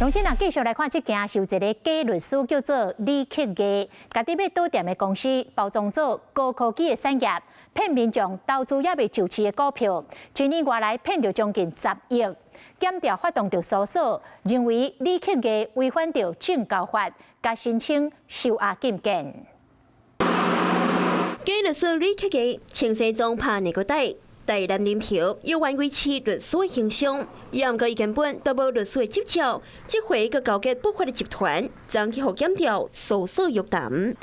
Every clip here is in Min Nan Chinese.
重新啊，繼續來看這件，是有一个假律師叫做李克義，家己買倒店的公司包裝做高科技的產業，騙民眾投資猶未上市的股票，一年外來騙著將近10億。檢調發動著搜索，認為李克義違反著證交法，共申請收押禁見。假律師李克義穿西裝拍領帶，戴藍領條，猶原維持律師的形象，毋過伊根本都無律師的執照，這回閣勾結不法的集團，昨去予檢調搜索約談。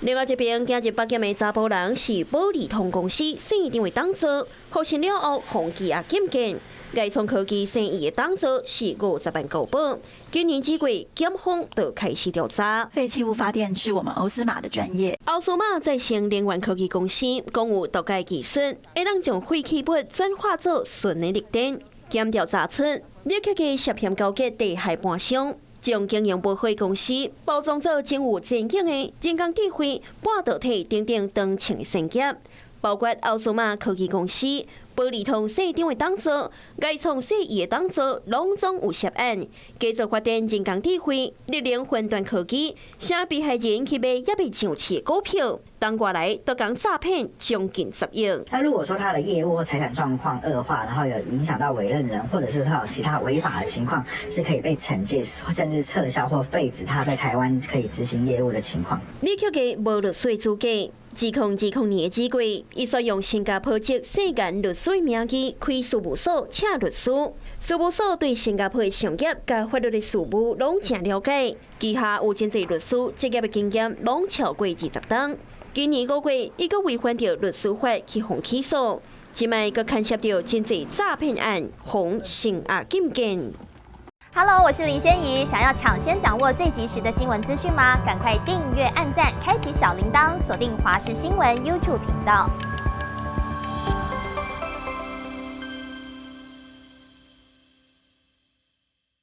另外一邊，今日北檢的查埔人是保利通公司姓張的董座，獲審了後予羈押禁見。藝創科技生意的董座是50萬高保。今年4月，檢方就開始調查。廢棄物發電是我們歐斯馬的專業。歐斯馬再生能源科技公司講有獨家技術，會當將廢棄物轉化做純的綠電。檢調查出，李克義涉嫌勾結地下盤商，將經營無好公司包裝做真有前景的人工智慧、半導體等等當前的產業，包括歐斯馬科技公司、保利通社長的董座、藝創生意的董座，攏總有涉案。繼續發展人工智慧、綠能雲端科技，請被害人去買猶未上市的股票，當過來都共詐騙將近10億。那如果說他的業務或財產狀況惡化，然後有影響到委任人，或者是他有其他違法的情況，是可以被懲戒，甚至撤銷或廢止他在台灣可以執行業務的情況。李克義無律師資格。2020年的4月，伊煞用新加坡籍世間律師名義開事務所，請律師。事務所對新加坡的商業佮法律的事務攏誠了解，旗下有真濟律師執業的經驗攏超過20冬。今年5月，伊閣違反著律師法去予起訴，這擺閣牽涉著真濟詐騙案，予聲押禁見。 Hello，我是林仙怡。想要搶先掌握最及時的新聞資訊嗎？趕快訂閱、按讚、開啟小鈴鐺，鎖定華視新聞 YouTube 頻道。